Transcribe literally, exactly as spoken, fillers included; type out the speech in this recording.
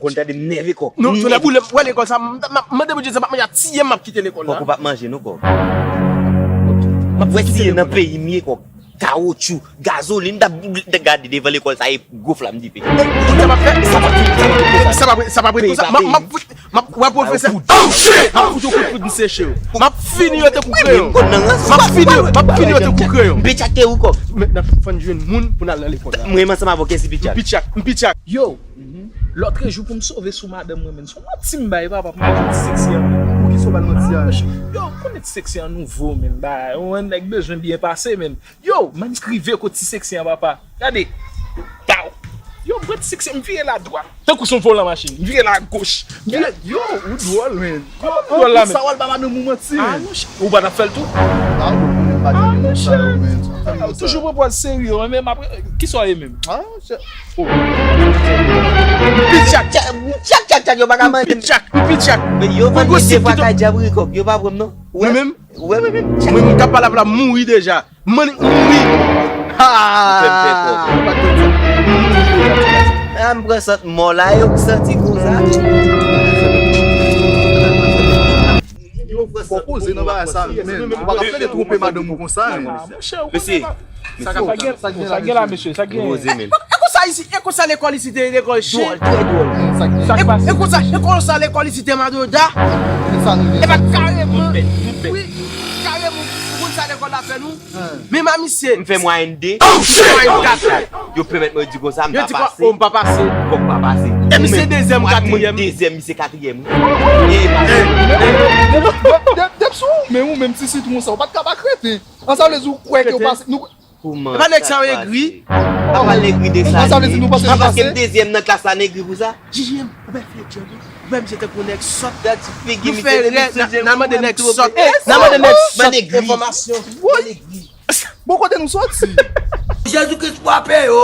Konn tande m nève kòk. Non, tonè boule, m wè lekòl sa, m ap mande Bondye sa, m ap manje a tiye m, m ap kite lekòl la. Kòk ou p ap manje non kòk. M ap wè si e nan peyi m ye kòk. Kawotchou, gazolin, t ap gade devan lekòl sa e gwo flam dife. Sa p ap fè, sa p ap, sa p ap, sa p ap ret konsa. M ap, m ap fout, m ap, wè pwofesè. M ap fout yon kout poud m seche w. M ap fini yo tankou kreyon. M ap fini yo, m ap fini yo tankou kreyon. Bitch ak te ou kòk. Men n ap fann jwenn moun pou n al nan lekòl la. Mwen menm ansanm avè w kèsi bitch ak. M pitchak, m pitchak. Yo, lòtrejou pou m sove sou madanm mwen menm. Se yon manti m bay papa pou m achte ti seksi an menm. Poukisa w ba l manti a? Yo, konnen ti seksi an nouvo menm. Ba, yon nèg bezwen byen pase menm. Yo, m annik rive kot ti seksi an papa. Gade. Taw. Yo, m pran ti seksi an, m vire l adwat. Tankou se yon volan machin. M vire l agoch. M vire. Yo, ou dwòl, men. Kòman m dwòl la menm? Sa w al ba madanm ou manti, men. Ah, monchè. Ou pa t ap fè l tou? Ah, ou konnen m pa t ap fè sa, men. Ou toujou pran pòz serye, men apre, kisa w ye menm? Ah, monchè. Oh. M pitchak. Tchak, tchak, tchak, yo pa ka mande m. M pitchak, m pitchak. Men yo mande m de fwa kay djab ri kòk, yo pa pran m non. Mwen menm? Mwen menm. Mwen menm k ap pale avè w la, m mouri deja. M annik mouri. Ha! Ou fè m pè twòp. Ah, m pran sant mò la, yo k santi konsa. Fò koze nan bagay sa, men. Ou pa ka plede twonpe madanm ou konsa, men. Mesye, sa gen la, mesye, sa gen. Koze, men. E konsa isi, e konsa lekòl isi te lekòl chen. Dwòl, trè dwòl. E konsa, e konsa lekòl isi te madoda. E pa kareman. Wi, kareman, ou konn sa lekòl la fè nou? Men ma misye. M fè mwayèn de. Mwayèn kat. Yo pèmèt mwen di konsa, m pa pase. Yo di kwa, oh, m pa pase. Kòk pa pase. E misye dezyèm, katriyèm. Dezyèm, misye katriyèm. E pa. Dep sou, men ou menm ti sitwon sa, ou pa t ka pa kreten. An sa vle di ou kwè ke ou pase. Nou Kouman? Epa nèg sa yo egri. Apa l egri de sa li? An sa vle di nou panse nou pase? Paske m dezyèm nan klas la, n egri pou sa? J J M, ou pa fè djòb, ou pa misye tankou nèg sòt. Gad ti figi misye, depi sou djòb. N a mande nèg sòt. N a mande nèg sòt enfòmasyon. Woy! Bon, kote nou sòti? Jezi Kris frape yo.